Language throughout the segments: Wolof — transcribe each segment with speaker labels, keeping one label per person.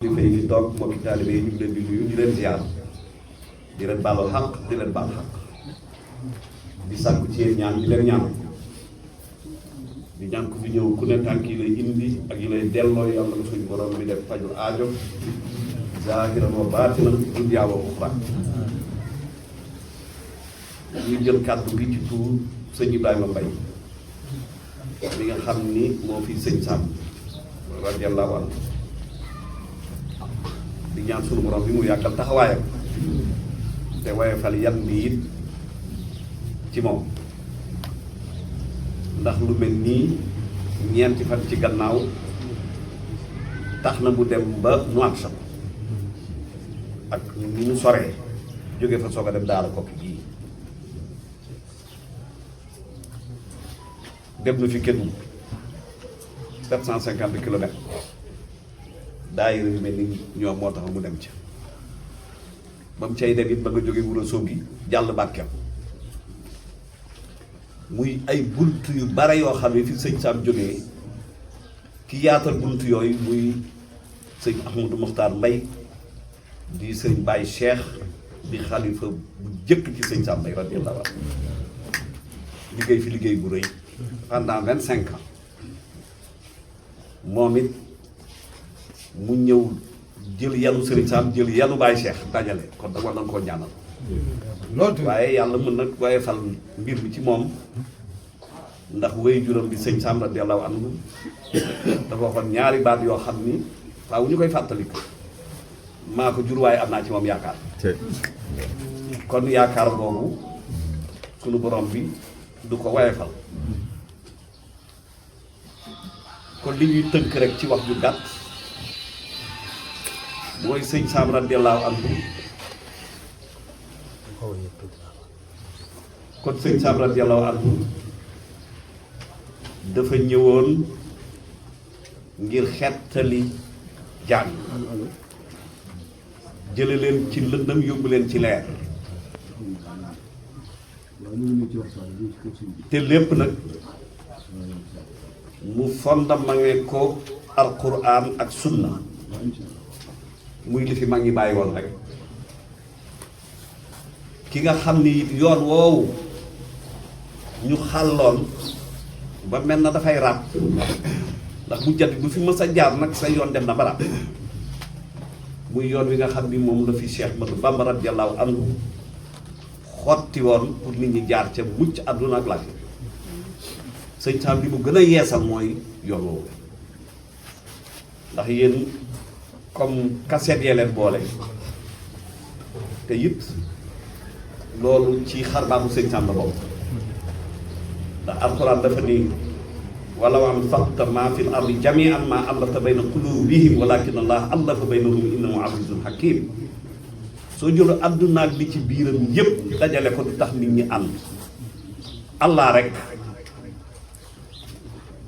Speaker 1: kilifa yi toog mbokki taalibe yi ñu ngi leen di nuyu di leen ziar di leen baalu xaq di leen baal xaq di sàkku ci yéen ñaan di leen ñaan di ñaan ku fi ñëw ku ne tànk yi lay indi ak yi lay delloo yàlla na suñu borom mi def fajul aajo zaahiran wa baatinan dunyaa wa uxraa ñu jël kàddu gi ci tuur sëñ Ibrahima Mbaye mi nga xam ni moo fi sëñ Sam radiyallahu anhu di ñaan sunu borom bi mu yàggal taxawaayam te waaye fal yan bi it ci moom ndax lu mel nii ñeenti fan ci gannaaw tax na mu dem ba Nouakchott ak ni mu soree jóge fa soog a dem daara Koki gii dem na fi Kédougou 750 kilomètres daayira yu mel ni ñoom moo tax mu dem ca ba mu cay dem it ba nga jóge Wuro Sogi jàll Bakel muy ay bunt yu bare yoo xam ne fi sëñ Sam jógee ki yaatal bunt yooyu muy sëñ Ahmadou Mokhtar Mbaye di sëñ Baye Cheikh di xalifa bu jëkk ci sëñ Sam Mbaye radiyallahu anhu liggéey fi liggéey bu rëy pendant 25 ans moom it mu ñëw jël yanu Serigne Sam jël yanu Baye Cheikh dajale kon da war nañ koo ñaanal waaye yàlla mën nag waaye fal mbir mi ci moom ndax wéy juróom bi sëñ Sam radiyallahu anhu dafa waxoon ñaari baat yoo xam ni waaw ñu koy fàttaliku maa ko jur waaye am naa ci moom yaakaar kon yaakaar boobu sunu borom bi du ko waaye fal kon li ñuy tënk rek ci wax ju gàtt mooy sëñ Sam radiyallahu anhu kon sëñ Sam radiyallahu anhu dafa ñëwoon ngir xettali jaam jële leen ci lëndëm yóbbu leen ci leer te lépp nag mu fondamenté ko alquran ak sunna muy li fi mag ñi bàyyi woon rek ki nga xam ni yoon woowu ñu xàlloon ba mel na dafay ràbb ndax bu jat bu fi mës a jaar nag sa yoon dem na ba ràbb muy yoon wi nga xam ni moom la fi Cheikh Ahmadou Bamba radiyallahu anhu xotti woon pour nit ñi jaar ca mucc àdduna ak laaj sëñ Sam li mu gën a yeesal mooy yoon woowu ndax yéen comme cassette yee leen boole te it loolu ci xarbaabu sëñ Sam la bokk ndax alxuraan dafa ni wala wa am faqta ma fil ardi jami'an ma allafta bayna qulubihim walakin allah allafa baynahum innahu azizun hakim soo jëlu àdduna ak li ci biiram yépp dajale ko du tax nit ñi ànd allah rek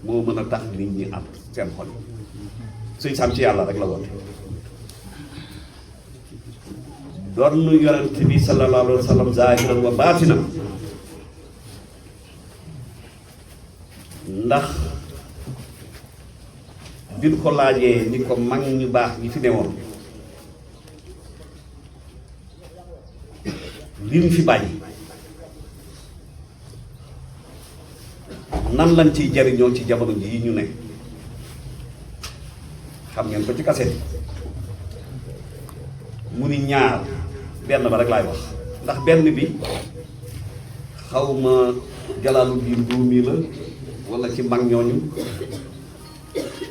Speaker 1: moo mën a tax nit ñi ànd seen xol sëñ Sam ci yàlla rek la woote doon nu yonent bi sallallahu alayhi wa sallam zaahiran wa baatinan ndax biñ ko laajee ni ko mag ñu baax ñi fi newoon li ñu fi bàyyi nan lañ ciy jariñoo ci jamono ji ñu ne xam ngeen ko ci kaset mu ni ñaar benn ba rek laay wax ndax benn bi xaw ma Jalaaluddin Ruumi la wala ci mag ñooñu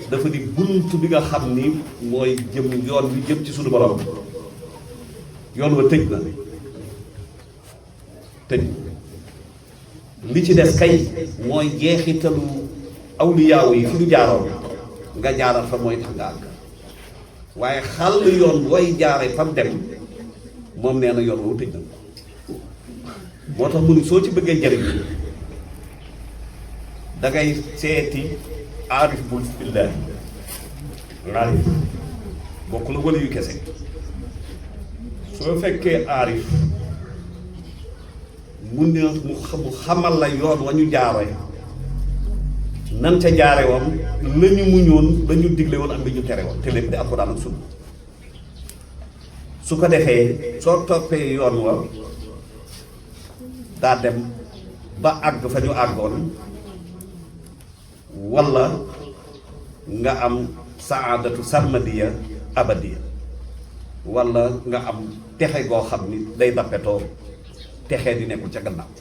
Speaker 1: dafa di bunt bi nga xam ni mooy jëm yoon bi jëm ci suñu borom yoon wa tëj na tëj li ci des kay mooy jeexitalu awliyaaw yi fi ñu jaaroon nga jaaral fa mooy tax nga àgg waaye xàll yoon booy jaare fam dem moom nee na yoon woowu tëj na moo tax mu ni soo ci bëggee njëriñ dangay seeti aarif bul billaahi aarif bokk la wala yu kese soo fekkee aarif mu ne mu xamal la yoon wa ñu jaare nan ca jaare woon la ñu muñoon la ñu digle woon ak la ñu tere woon te lépp di alxuraan ak sunna su ko defee soo toppee yoon wa daa dem ba àgg fa ñu àggoon walla nga am saadatu sarmadiya abadiya walla nga am texe goo xam ni day dappetoo texe di nekkul ca gannaaw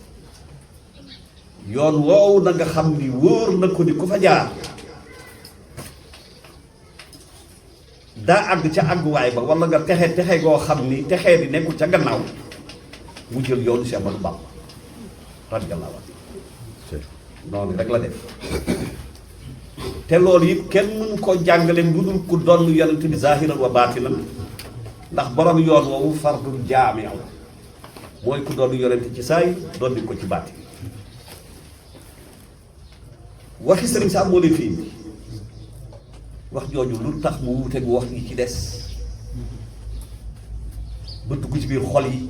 Speaker 1: yoon woowu na nga xam ni wóor na ko ni ku fa jaar daa àgg ca àgguwaay ba walla nga texe goo xam ni texe di nekkul ca gannaaw mu jël yoonu Cheikh Ahmadou Bamba radiyallahu anhu noonu rek la def te loolu it kenn mënu ko jàngale lu dul ku doon yonent bi zahiran wa baatinan ndax borom yoon woowu fardul jaami la mooy ku doon yonent ci saay doon di ko ci baati waxi sëriñ Sam moo leen fii wax jooju lu tax mu wuuteeg wax yi ci des ba dugg ci biir xol yi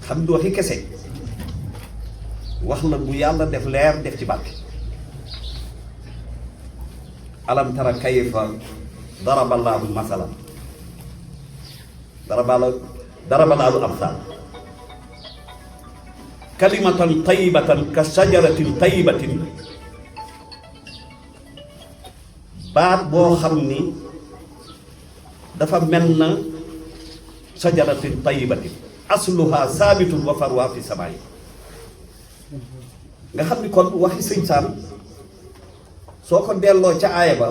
Speaker 1: xam du waxi kese wax la bu yàlla def leer def ci barke alam tara kayfa daraballaahu masalan darabalaahu amsal kalimatan tayyibatan ka shajaratin tayyibatin baat boo xam ni dafa mel na shajaratin tayyibatin asluha saabitun wa farwa fi samaay nga xam ni kon waxi sëñ Sam soo ko delloo ca aaya ba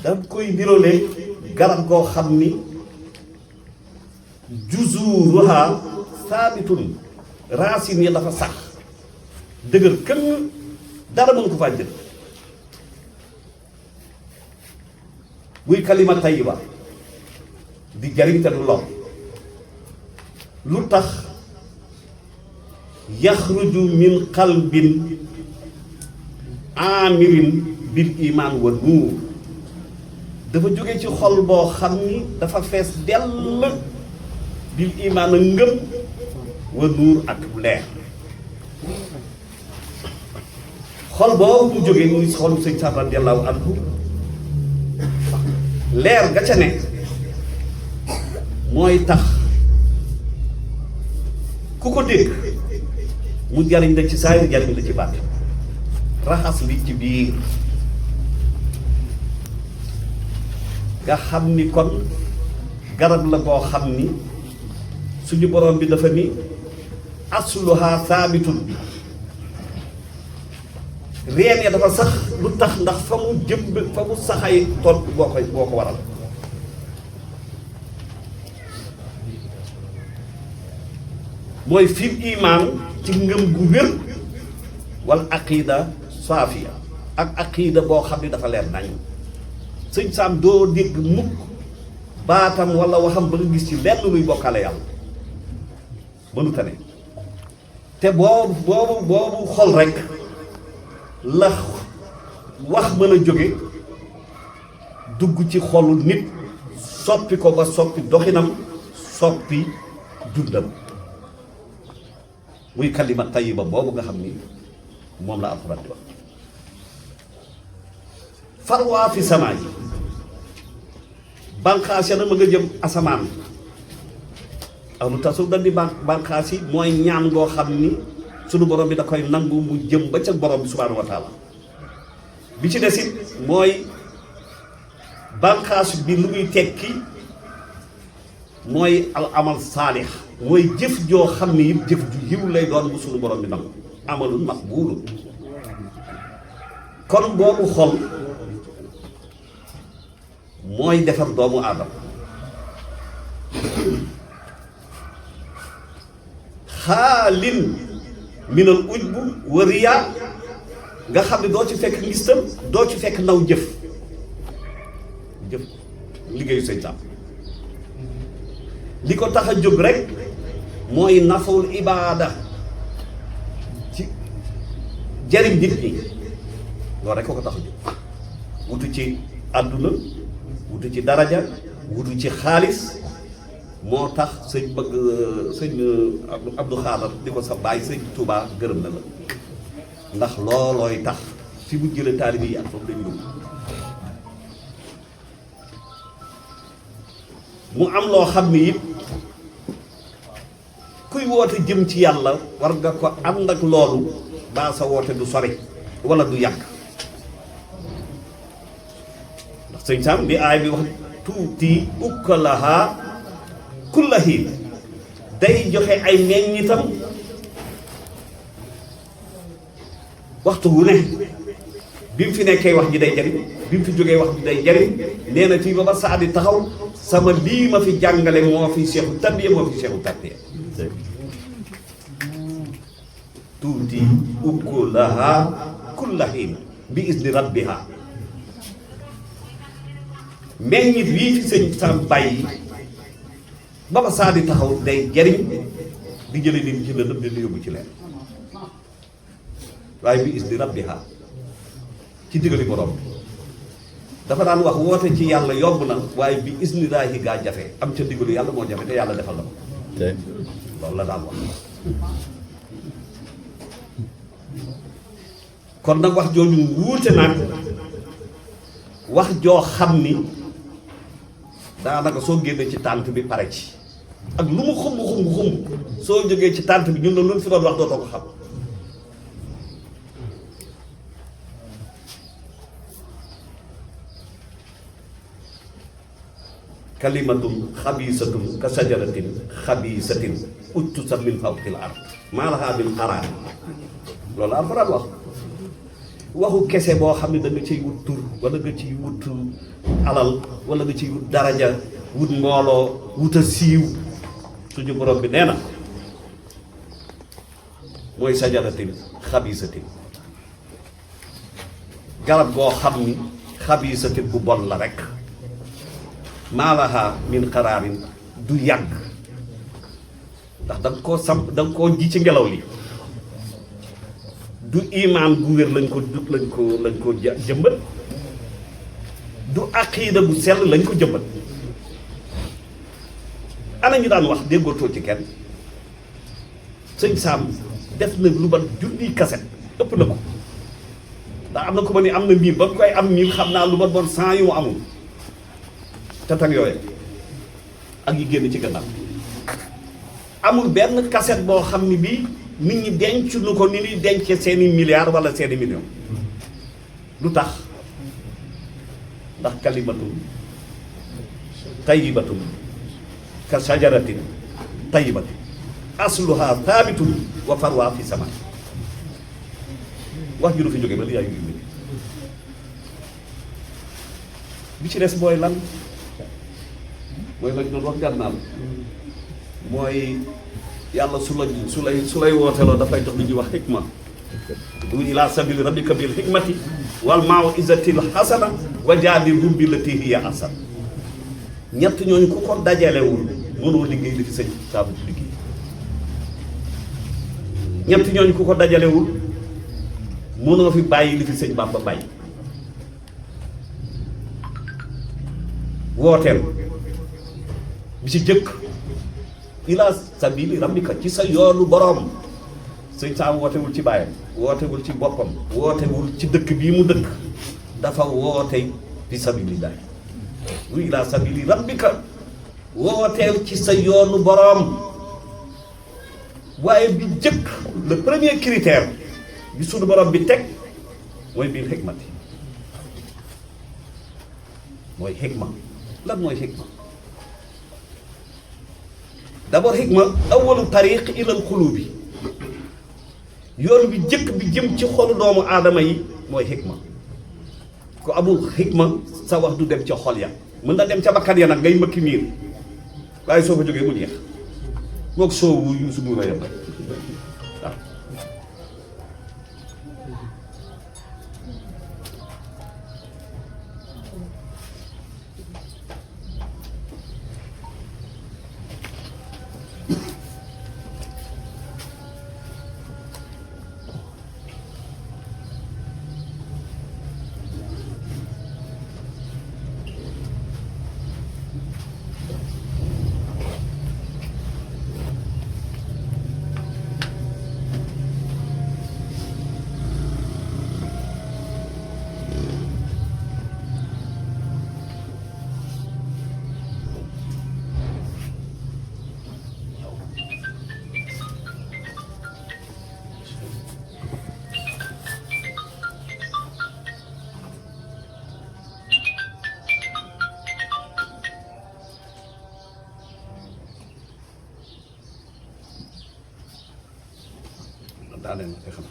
Speaker 1: danga koy niroole garab goo xam ni juzuruha saabitun racine yi dafa sax dëgër këng dara mën ko faa jël muy kalima tayyiba di jariñ te du lor lu tax yaxruju min qalbin amirin bil iman wa nuur dafa jóge ci xol boo xam ni dafa fees dell bil iman a ngëm wa nuur ak leer xol boobu mu jógee muy xolu sëñ Sam radiyallahu anhu leer ga ca nekk mooy tax ku ko dégg mu jariñ la ci saayir jariñ la ci baat raxas li ci biir nga xam ni kon garab la koo xam ni suñu borom bi dafa ni asluha saabitun bi reen ya dafa sax lu tax ndax fa mu jëmb fa mu saxay tool boo ko waral mooy fil imaan ci ngëm gu wér wal aqida saafiya ak aqida boo xam ne dafa leer nañ sëñ Sam doo dégg mukk baatam wala waxam ba nga gis ci lenn luy bokkale yàlla mënuta ne te boobu xol rek la wax mën a jóge dugg ci xolu nit soppi ko ba soppi doxinam soppi dundam muy kalima tayyiba boobu nga xam ni moom la alxuraan di wax farwaa fi samaa yi banqaas ya na ma nga jëm asamaan aw lu tasu dandi banqaas yi mooy ñaan ngoo xam ni sunu borom bi da koy nangu mu jëm ba ca borom bi subhaanahu wa taala bi ci desit mooy banqaas bi lu muy tekki mooy al amal saalix mooy jëf joo xam ne yëpp jëf ju yiw lay doon bu sunu borom bi nangu amalul maqbuulun kon boobu xol mooy defar doomu aadama xaalin minal ujbu wa riyaa nga xam ne doo ci fekk ngistal doo ci fekk naw jëf liggéeyu sëñ Sam li ko tax a jóg rek mooy naful ibaada ci jariñ nit ñi loolu rek ko tax a jóg wutu ci àdduna wutu ci daraja wutu ci xaalis moo tax sëñ bëgg sëñ Abdou Khadar di ko sa bàyyi sëñ Touba gërëm na la ndax loolooy tax fi mu jële taalibe yi ak foofu dañu yóbbu mu am loo xam ni it kuy woote jëm ci yàlla war nga ko ànd ak loolu baa sa woote du sori wala du yàgg ndax sëñ Sam bi aay bi wax tuuti ukalaha kulla hiin day joxe ay meññitam waxtu wu ne bi mu fi nekkee wax ji day jariñ bi mu fi jógee wax ji day jariñ nee na fii ba saa di taxaw sama lii ma fi jàngale moo fi seexu tarbiya moo fi seexu tarbiya tuuti ukulaha kulla hiin bi izni rabbiha meññit wii fi sëñ Sam bàyyi ba saa di taxaw day jariñ di jële nit ci lëndëm di yóbbu ci leen waaye bi izni rabbiha ci digali borom dafa daan wax woote ci yàlla yomb na waaye bi izni raahi gaa jafe am ca digalu yàlla moo jafe te yàlla defal la ko loolu la daan wax kon nag wax jooju wuute nag wax joo xam ni daanaka soo génnee ci tànt bi pare ci ak lu mu xumb soo jógee ci tànt bi ñun la lu fi doon wax dootoo ko xam kalimatun xabiisatun ka sajaratin xabiisatin uttusat min fawqil ard maa lahaa min qaraar loolu Alxuraan wax waxu kese boo xam ne da nga ciy wut tur wala nga ciy wut alal wala nga ciy wut daraja wut mbooloo wut a siiw suñu borom bi nee na mooy sajaratin xabiisatin garab goo xam ni xabiisatin bu bon la rek maalaha min xaraarin du yàgg ndax da nga koo samp da nga koo ji ci ngelaw li du imaan gu wér lañ ko jëmbat du aqiida bu sell lañ ko jëmbat ana ñu daan wax déggootoo ci kenn sëñ Sam def na lu ban junniy kaset ëpp na ko ndax am na ko ma ni am na miir ba koy am miir xam naa lu ban bon 100 yu mu amul te tag yooyu ak yi génn ci gannaaw amul benn kaset boo xam ni bii nit ñi denc nu ko ni ñuy dencee seeni milliards wala seeni millions lu tax ndax kalimatun tayyibatun ka sajaratin tayyibatin asluha thabitun wa farwa fi sama wax ju du fi jóge ba li yaay yu bi ci des mooy lan mooy lañ doon wax gànnaal mooy yàlla su lay wooteloo dafay jox lu ñuy wax xikma du ila sabili rabbika bil hikmati wal maw'izatil hasana wa jaadilhum billatii hiya ahsan ñett ñooñu ku ko dajalewul mënoo liggéey li fi sëñ Sam liggéey ñett ñooñu ku ko dajalewul mënoo fi bàyyi li fi sëñ Bamba bàyyi wooteel bi ci jëkk ila sabili rabbika ci sa yoonu boroom sëñ Sam wootewul ci baayam wootewul ci boppam wootewul ci dëkk bii mu dëkk dafa woote fi sabilillah ila sabili rabbika wooteel ci sa yoonu boroom waaye bi jëkk le premier critère bi sunu boroom bi teg mooy bil hikmati mooy hikma lan mooy hikma d'abord hikma awalu tariq ilal xulubi yoon bi jëkk bi jëm ci xolu doomu aadama yi mooy hikma ku amul hikma sa wax du dem ca xol ya mën na dem ca bakkan ya nag ngay mëkki miir waaye soo fa jógee mu jeex moog soowu yu su mu yem rek waaw daaneel na te xam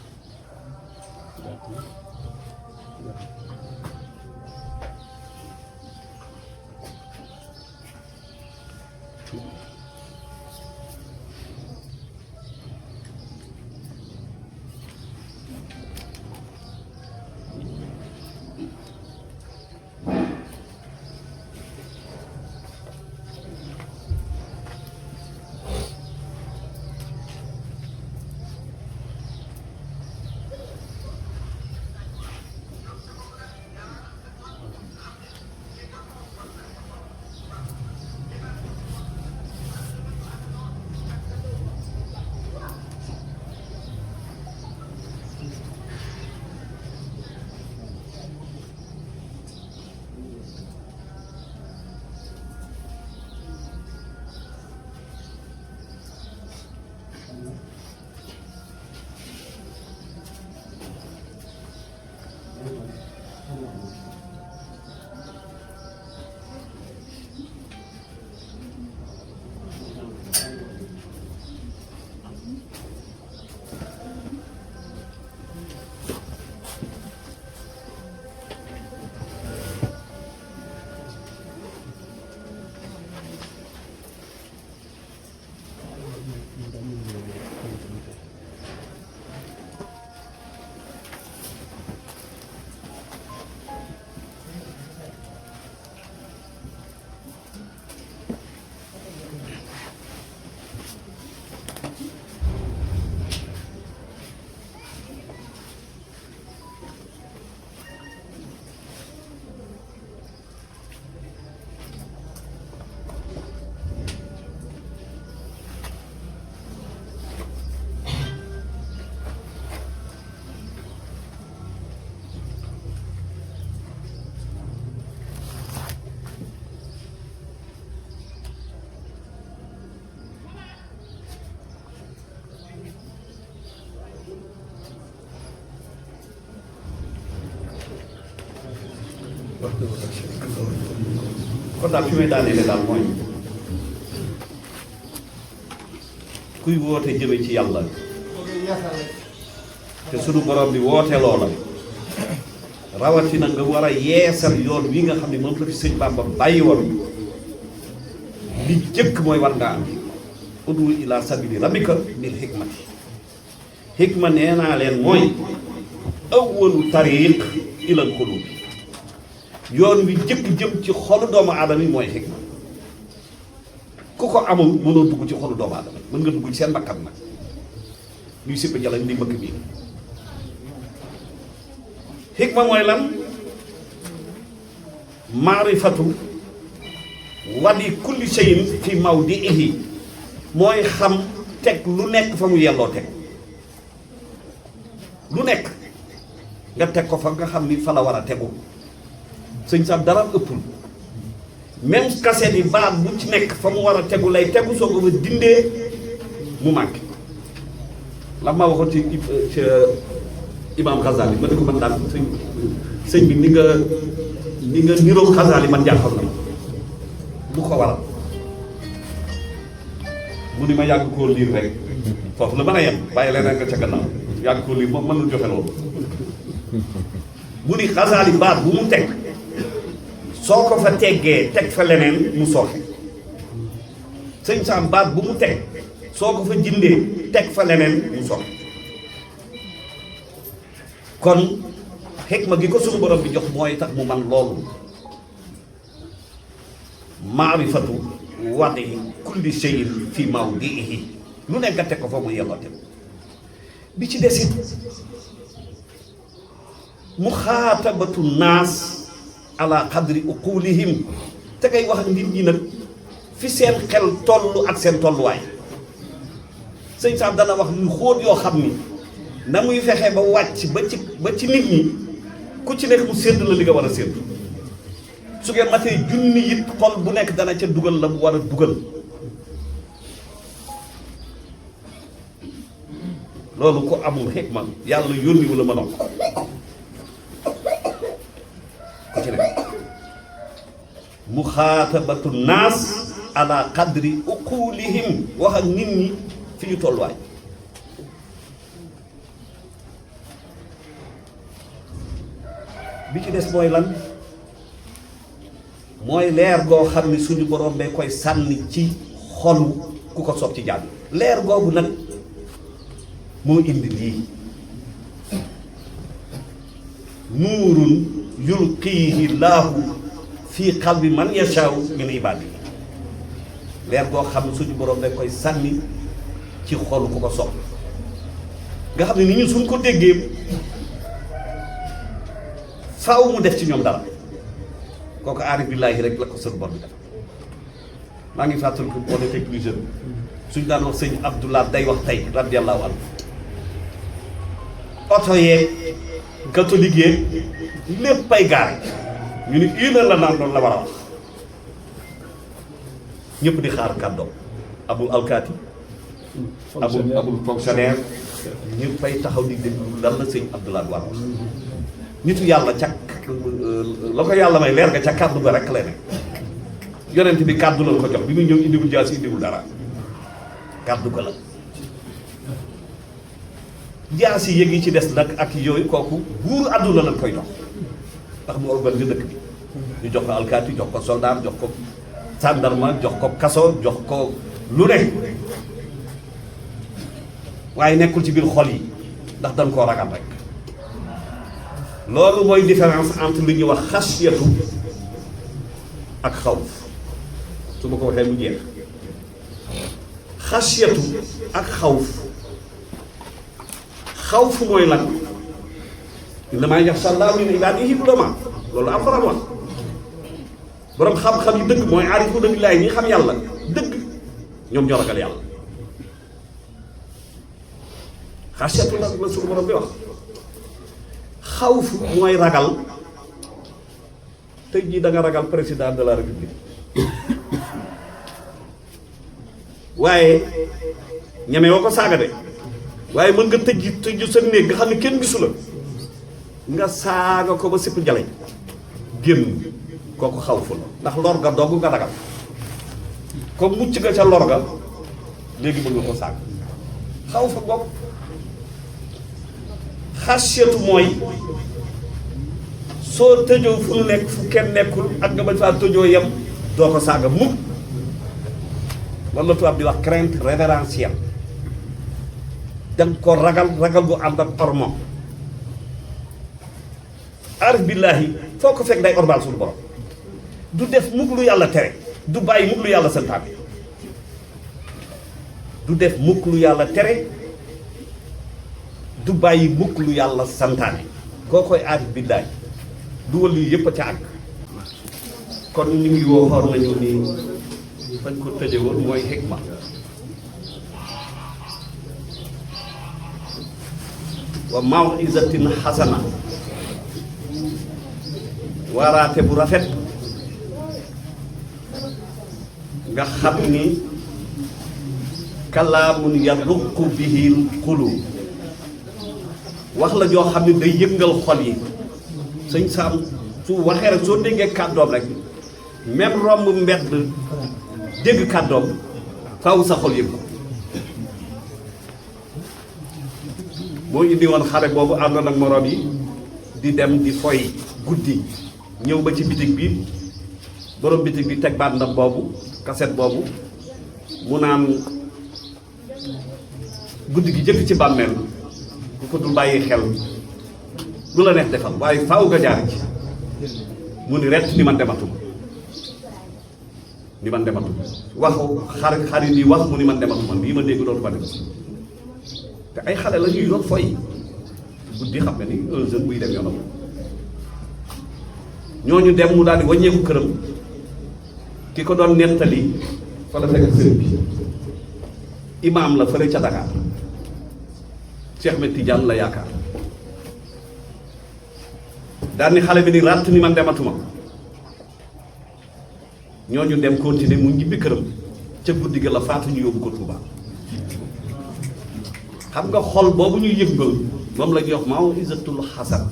Speaker 1: kon daal fi may daaneele daal mooy kuy woote jëme ci yàlla te sunu borom bi woote loola rawatina nga war a yeesal yoon wi nga xam ne moom la fi sëñ Bamba bàyyi woon li jëkk mooy war nga am udu ila sabili rabbika bil hikmati hikma nee naa leen mooy awwalu tariq ilal qulub yoon wi jëkk jëm ci xolu doomu aadama yi mooy xikma ku ko amul mënoo dugg ci xolu doomu aadama mën nga dugg ci seen bakkan nag ñuy sipp jalañ di mbëkk bii xikma mooy lan maarifatu wadi kulli shay'in fi mawdi'ihi mooy xam teg lu nekk fa mu yelloo teg lu nekk nga teg ko fa nga xam ni fa la war a tegu sëñ sax dara ëppul même kaset yi baat bu ci nekk fa mu war a tegu lay tegu soo ko fa dindee mu manqué la ma waxoon ci imam Xasaali ma ne ko man daal sëñ bi ni nga niroog Xasaali man jaaxal na ma lu ko waral mu ni ma yàgg koo liir rek foofu la mën a yem bàyyi leneen nga ca gannaaw yàgg koo liir moom mënul joxe loolu mu ni Xasaali baat bu mu teg soo ko fa teggee teg fa leneen mu sooxe sëñ Sam baat bu mu teg soo ko fa jindee teg fa leneen mu sooxe kon xikma gi ko suñu borom bi jox mooy tax mu man loolu maarifatu wadi kulli shay'in fi mawdi'ihi lu nekk nga teg ko fa mu yelloo teg bi ci desit muxaatabatu naas ala qadri uqulihim te ngay wax ak nit ñi nag fi seen xel toll ak seen tolluwaay sëñ Sam dana wax lu xóot yoo xam ni na muy fexe ba wàcc ba ci nit ñi ku ci nekk mu sédd la li nga war a sédd su ngeen matee junni it xol bu nekk dana ca dugal la mu war a dugal loolu ko amul xikma yàlla yónni wala mënoon ku ci nekk muxaatabatu naas ala qadri uqulihim wax ak nit ñi fi ñu tolluwaay bi ci des mooy lan mooy leer goo xam ni suñu borom day koy sànni ci xolu ku ko soob ci jàmm leer googu nag moo indi lii nuurun yulqiihi llaahu fii qalbi man yashaau min ibaadihi leer goo xam ne suñu borom day koy sànni ci xolu ku ko soob nga xam ne ni ñu suñ ko déggee faaw mu def ci ñoom dara kooku aarif billaahi rek la ko sën bor bi def maa ngi fàttaliku boo defee plus jeune suñ daan wax sëñ Abdoulaye day wax tey radiyallahu anhu oto yeeg catholique yeeg lépp ay gaare ñu ni une heure la naan doon la war a wax ñëpp di xaar kàddoom amul alkaati amul fonctionnaire ñëpp ay taxaw di déglu lan la sëñ Abdoulaye war wax nitu yàlla ca la ko yàlla may leer nga ca kàddu ga rek la ne yonent bi kàddu la ko jox bi muy ñëw indiwul jaasi indiwul dara kàddu ga la jaasi yëg yi ci des nag ak yooyu kooku buuru àdduna lañ koy jox ndax mu organise dëkk bi ñu jox ko alkaati jox ko soldat jox ko sàndarma jox ko kaso jox ko lu ne waaye nekkul ci biir xol yi ndax dañ koo ragal rek loolu mooy différence entre li ñuy wax xasiyatu ak xawf su ma ko waxee mu jeex xasiyatu ak xawf mooy lan innamaa yaxsha llaaha min ibaadihi ulamaa loolu alxuraan wax borom xam-xam yi dëgg mooy aarifuuna billaahi ñi xam yàlla dëgg ñoom ñoo ragal yàlla xasiyatu la suñu borom bi wax xawf mooy ragal tey jii da nga ragal président de la république waaye ñeme woo ko saaga de waaye mën nga tëju sa néeg nga xam ne kenn gisu la nga saaga ko ba sipp jaleñ génn kooku xawfu la ndax lor ga dogg nga ragal comme mucc nga ca lor ga léegi mën nga ko saaga xawfa bopp xasiyatu mooy soo tëjoo fu nu nekk fu kenn nekkul ak nga bañ faa tëjoo yem doo ko saaga mukk loolu la tubaab di wax crainte révérentielle danga ko ragal gu ànd ak ormo arif billaahi foo ko fekk day ormal suñu borom du def mukk lu yàlla tere du bàyyi mukk lu yàlla santaane du def mukk lu yàlla tere du bàyyi mukk lu yàlla santaane koo koy aarif billaahi du wàllu yëpp a ca àgg kon ñu ngi waxoon nañu ni fañ ko tëje woon mooy xikma wa mawizatin xasana waaraate bu rafet nga xam ni kalaamun yaruqu bihil qulub wax la joo xam ne day yëngal xol yi sëñ Saam su waxee rek soo déggee kàddoom rek même romb mbedd dégg kàddoom faw sa xol yëg ko moo indi woon xale boobu àndoon ak moroom yi di dem di foy guddi ñëw ba ci bitig bi borom bitig bi teg bandam boobu kaset boobu mu naan guddi gi jëkk ci bàmmeel bu ko dul bàyyi xel lu la neex defal waaye faaw nga jaar ci mu ni rett ni man dematuma waxu xarit yi wax mu ni man dematuma lii ma dégg dootuma dem te ay xale la ñuy doon foy guddi xam nga ni un jeune buy dem yoonam ñooñu dem mu daal di wàññeeku këram ki ko doon nettali fa la fekk sëriñ bi imaam la fële ca Dakar Cheikh Ahmed Tidiane la yaakaar daal ni xale bi ni ràtt ni man dematuma ñooñu dem continuer mu ñibbi këram ca guddi ga la faatu ñu yóbbu ko Touba xam nga xol boobu ñuy yëngal moom la ñuy wax mawizatul xasan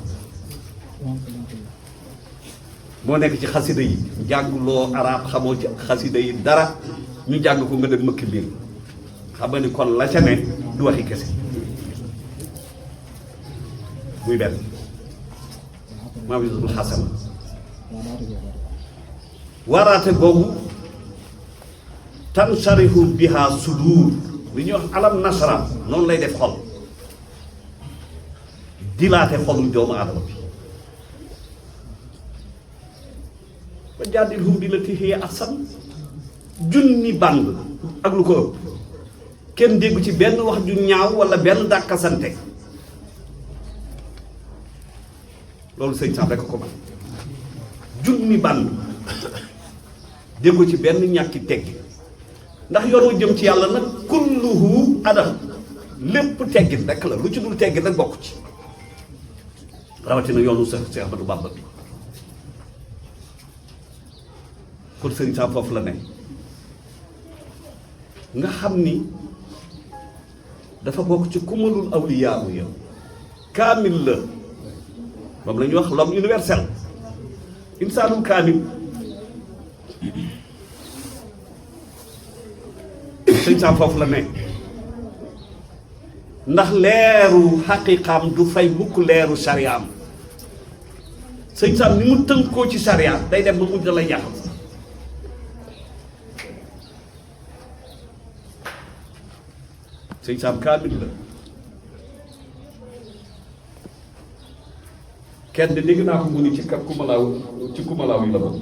Speaker 1: moo nekk ci xasida yi jànguloo arab xamoo ci xasida yi dara ñu jàng ko nga dem mëkk biir xam nga ni kon la ca ne du waxi kese muy benn mawisatul xasana waaraate googu tansarihu biha sudur li ñuy wax alam nasra noonu lay def xol dilaate xolum doomu aadama bi ba jaadilhum billati hiya ahsan junni band ak lu ko ëpp kenn déggu ci benn wax ju ñaaw wala benn dàkkasante loolu sëñ Sam rek ko man junni band déggu ci benn ñàkki teggi ndax yoon wa jëm ci yàlla nag kulluhu adam lépp teggin rek la lu ci dul teggin rek bokk ci rawatina yoonu Seex Ahmadu Bamba bi kon sëñ Sam foofu la ne nga xam ni dafa bokk ci kumalul awliyaa ya kaamil la moom la ñuy wax l'homme universel insaanul kaamil sëñ Sam foofu la ne ndax leeru xaqiiqaam du fay mukk leeru sariyaam sëñ Sam ni mu tënkoo ci sariya day dem ba mujj da lay jaaxal sëñ Sam kaamil la kenn de dégg naa ko mu ni ci kumalaaw yi la bokk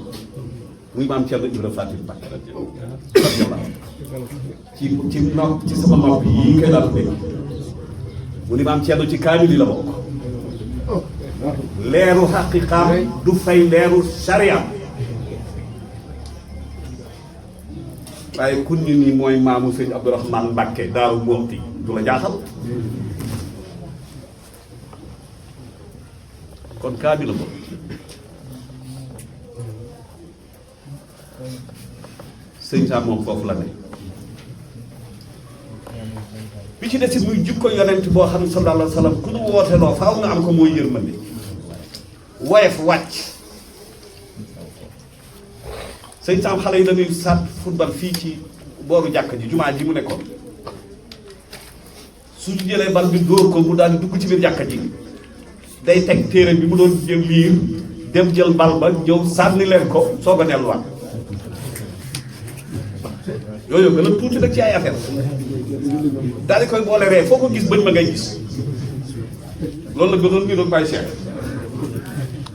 Speaker 1: muy maam Thierno Ibra Fatim Mbacké ci sama nopp yii koy daal dégg mu ni maam Thierno ci kaamil yi la bokk leeru xaqiqaam du fay leeru sariya waaye kun ni nii mooy maamu sëñ Abdourahmane Mbacké Daaru Muxti du la jaaxal kon kaamil la bokk sëñ Sam moom foofu la ne bi ci desit muy jikko yonent boo xam ne sallallahu alayhi wa sallam ku nu wooteloo faaw nga am ko mooy yërmande woyof wàcc sëñ Sam xale yi dañuy sàtt football fii ci booru jàkk ji jumaa ji mu nekkoon su jëlee bal bi dóor ko mu daal di dugg ci biir jàkka ji day teg téere bi mu doon jël liir dem jël bal ba ñëw sànni leen ko soog a delluwaat yooyu gën a tuuti nag ci ay affaire daal di koy boole ree foo ko gis bëñ ma ngay gis loolu la gënoon ñu doon Baye Cheikh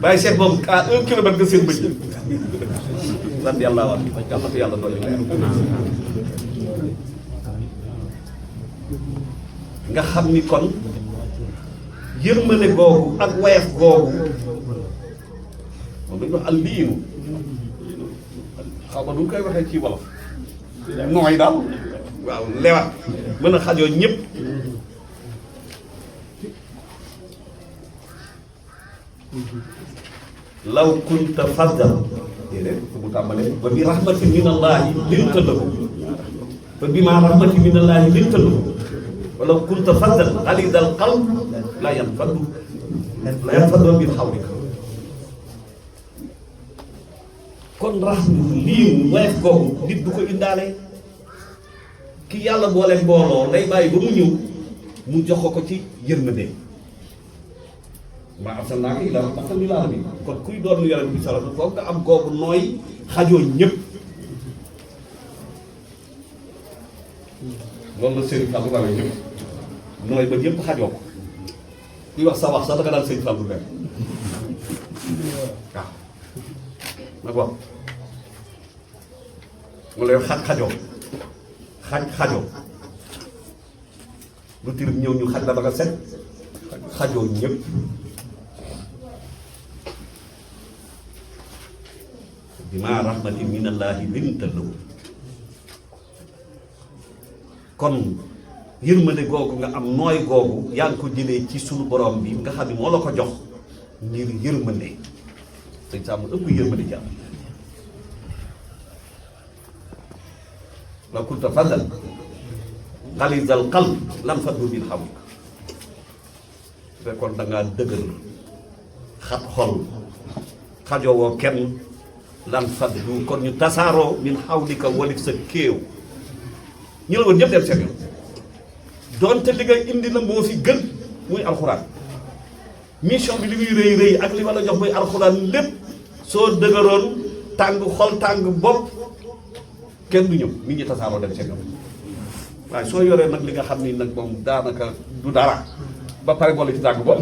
Speaker 1: Baye Cheikh moom à 1 kilomètre nga seen bëñ sant yàlla wax yàlla ko yàlla doole leer nga xam ni kon yërmande googu ak wayaf googu moom dañu wax al liinu xaw ma nu koy waxee ci wolof nooy daal waaw lewat mën a xajoo ñëpp law kunta faddan déedéet fu mu tàmbalee ba bi rahmatin min allahi linta lahu ba bi ma rahmatin min allahi linta lahu walaw kunta faddan ghalidal qalb la yanfaddu min hawlika kon rahmu lii weef googu nit du ko indaale ki yàlla boole mbooloo lay bàyyi ba mu ñëw mu jox ko ci yërmande maa arsalnaaka illaa rahmatan lil aalamiin kon kuy doon yonent bi sallallahu alayhi wa sallam foog nga am googu nooy xajoo ñëpp loolu la Serigne Fallou rawee ñëpp nooy ba ñëpp xajoo ko kuy wax sa wax sax da nga daan Serigne Fallou rek waaw nag wax mu lay xajoo xajoo lu tirim ñëw ñu xaj la ba nga set xajoo ñëpp bi maa rahmatin min allahi linta lahu kon yërmande googu nga am nooy googu yaa ngi ko jëlee ci sunu borom bi nga xam ne moo la ko jox ngir yërmande sëñ Sam mu ëpp yërmande jàmm la kunta faddan galizal qalb lanfaddu min hawlik fekkoon da ngaa dëgër xat xol xajowoo kenn lanfaddu kon ñu tasaaroo min hawlika walif sa kéew ñu la woon ñëpp dem seen yoon doonte li nga indi na moo fi gën muy alxuraan mission bi li muy rëy rëy ak li ma la jox muy alxuraan lépp soo dëgëroon tàng xol tàng bopp kenn du ñëw nit ñi tasaaroo dem seen yoon waaye soo yoree nag li nga xam ni nag moom daanaka du dara ba pare boole ci tàng bopp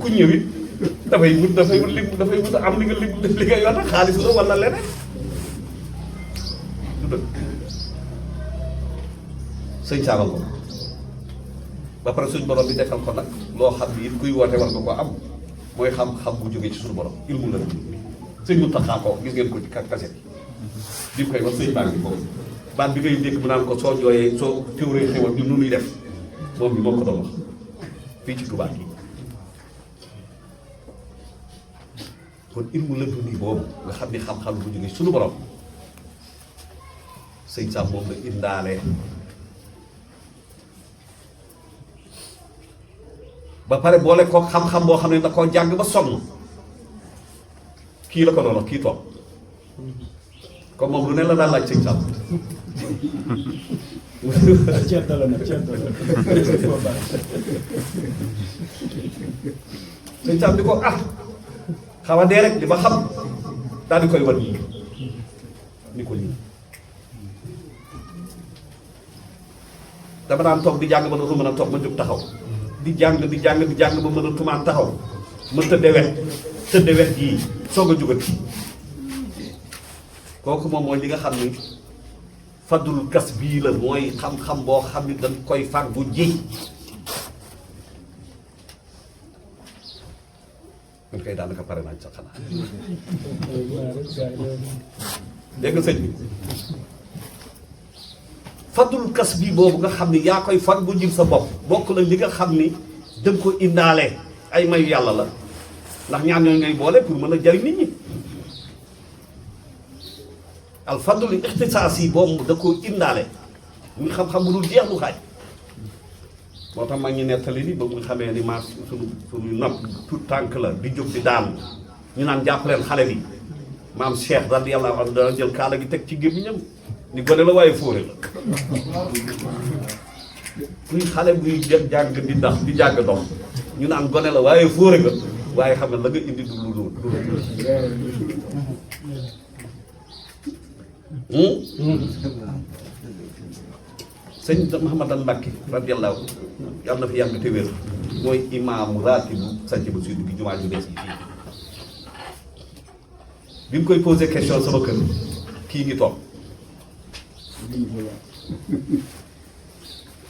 Speaker 1: ku ñëwit dafay wut am li nga yor nag xaalis la wala leneen du dëgg sëñ saabal ko ba pare suñ borom bi defal ko nag loo xam ni it kuy woote war nga ko am mooy xam-xam bu jógee ci suñu borom ilmu la sëñ mu taxaa ko gis ngeen ko ci kaset bi mu koy wax sëñ baa ngi boobu baat bi ngay dégg mu naan ko soo jooyee soo téwree xewal ñu nu nuy def moom bi moo ko doon wax fii ci Tuubaa gi kon ilmu la duni boobu nga xam ni xam-xam bu jógee suñu borom sëñ Sam moom la indaale ba pare boole ko xam-xam boo xam ne da koo jàng ba sonn kii la ko doon wax kii toog comme moom lu ne la daan laaj sëñ Sam sëñ Sam di ko xaw a dee rek li ma xam daal di koy wan nii ni ko nii dama daan toog di jàng ba dootu mën a toog ma jóg taxaw di jàng ba mën a tumaan taxaw ma tëdde wet yii soog a jugati kooku moom mooy li nga xam ni fadul kas bii la mooy xam-xam boo xam ni dañ koy fàggu ji man koy daanaka pare nañ sax xanaa dégg nga sëñ bi fadul kas bii boobu nga xam ni yaa koy fàggu ji sa bopp bokk la li nga xam ni danga ko indaale ay mayu yàlla la ndax ñaan ñooñu ngay boole pour mën a jariñ nit ñi al fadlu ixtisaas yi boobu da ko indaale muy xam-xam bu dul jeex lu xaaj moo tax mag ñi nettali ni ba mu xamee ni maa suñu nopp tout tànk la di jóg di daanu ñu naan jàppaleen xale bi maam Cheikh radiyallahu anhu dana jël kaala gi teg ci gémmiñam ni gone la waaye fóore la kuy xale buy jàng di jàng dox ñu naan gone la waaye fóore nga waaye xam ne la nga indi du lu sëñ Mouhamadou Mbacké radiyallahu yàlla na fi yàgg te wér mooy imaamu raatibu sanc ba sud bi jumaa ju bees yi fii bi mu koy posé question sama kër kii ngi toog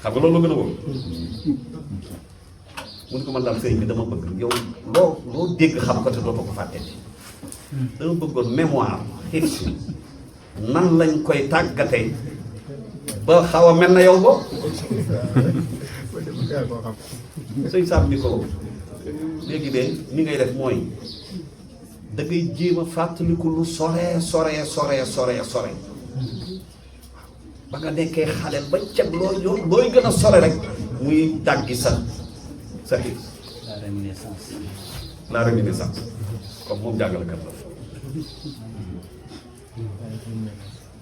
Speaker 1: xam nga loolu la gën a wóor mu ne ko man daal sëñ bi dama bëgg yow loo dégg xam ko te dootoo ko fàtte dama bëggoon mémoire xif nan lañ koy tàggatee ba xaw a mel na yow bo sëñ Sam ni ko léegi de ni ngay def mooy da ngay jéem a fàttaliku lu sore ba nga nekkee xaleel ba ceg looy gën a sore rek muy dàggi sa xiif la réminiscence comme moom jàngalekat la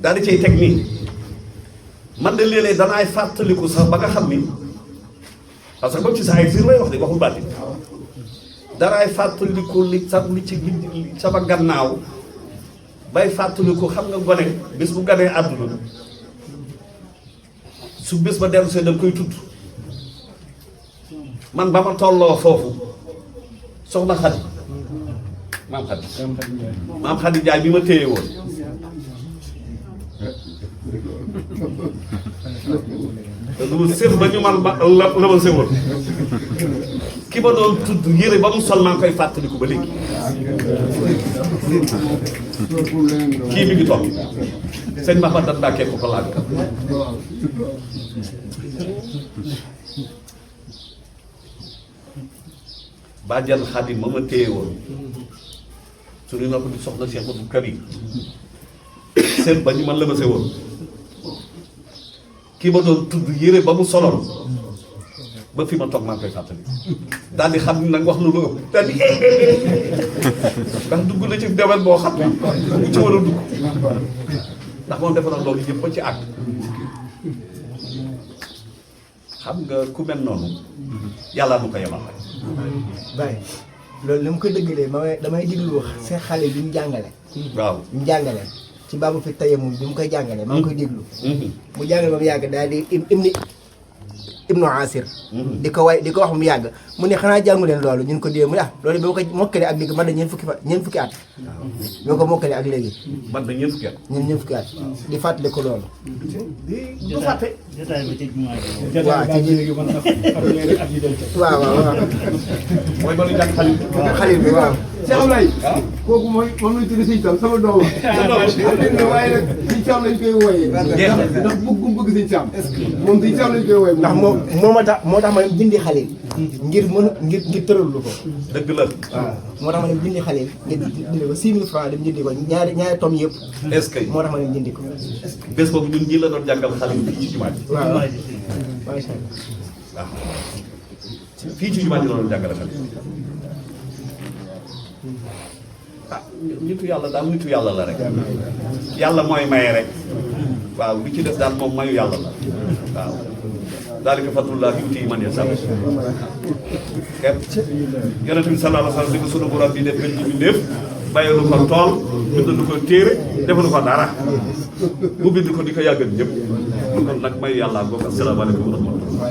Speaker 1: daal di cay teg nii man de léeg-léeg danaay fàttaliku sax ba nga xam ni parce que ba ci sa ay siir lay wax de waxul baati danaay fàttaliku li ci sama gannaaw bay fàttaliku xam nga gone bés bu ganee àdduna su bés ba dellu see dañ koy tudd man ba ma tolloo foofu soxna Xadi maam Xadi Njaay bi ma téye woon te lu sëf ba ñu man la ma sëwoon ki ma doon tudd yére ba mu sol maa ngi koy fàttaliku ba léegi kii mi ngi toog sëñ Mahmadou Mbacké ko laaj bàjjan Xaadim ma téye woon suñu nopp di soxna Cheikh Abdou Karim seen ba ñu man la ma se woon kii ma doon tudd yére ba mu soloon ba fi ma toog maa ngi koy fàttali daal di xam nag wax na lu ëpp daal di ndax dugg na ci domaine boo xam ne bu ci war a dugg ndax moom defe na loolu yëpp ba ci àgg xam nga ku mel noonu yàlla nu ko yemal rek
Speaker 2: loolu li mu ko dëggalee damay diglu seen xale bi mu jàngale.
Speaker 1: waaw
Speaker 2: bi mu jàngale ci baabu fi tayammum bi mu koy jàngale maa ngi koy déglu. mu jàngale ba mu yàgg daal di ibnu Asir di ko wax mu yàgg mu ne xanaa jàngu leen loolu ñun ko dee mu ne loolu bi ma ko mokkale ak léegi man da ñeent fukki at bi ma ko mokkale ak léegi
Speaker 1: man da ñeent fukki at
Speaker 2: di fàttali ko loolu
Speaker 1: du fàtte
Speaker 3: jotaay bi ci jumaa ji
Speaker 2: waaw ci ji waaw
Speaker 1: mooy ba ñu jàng
Speaker 2: xalil bi waaw
Speaker 4: Cheikh Ablaye kooku moom lañ tuddee Sëñ Sam sama doom la waaye nag Sëñ Sam lañ koy wooyee ndax bëgg Sëñ Sam moom Sëñ Sam lañ koy wooyee
Speaker 2: ndax moo tax ma dem jëndi xalil ngir tërallu ko
Speaker 1: dëgg la
Speaker 2: waaw moo tax ma dem jëndi xalil ngir jëndi ko 6000 francs dem jëndi ko ñaari tom yëpp
Speaker 1: est-ce que
Speaker 2: moo tax ma dem jëndi ko
Speaker 1: bés boobu ñun ñii la doon jàngal xale yi fii ci jumaa ji
Speaker 2: waaw macha allah
Speaker 1: waaw fii ci jumaa ji la doon jàngale xale nitu yàlla daal nitu yàlla la rek yàlla mooy maye rek waaw li ci des daal moom mayu yàlla la waaw daalika fadlullah yu'tiihi man yashaa yonent bi sallallahu alayhi wa sallam di ko sunu borom bi def gën ci bindeef bàyyilu ko tool bindalu ko téere defalu ko dara mu bind ko di ko yàggal ñëpp kon nag mayu yàlla boobu asalaamaaleykum wa rahmatullah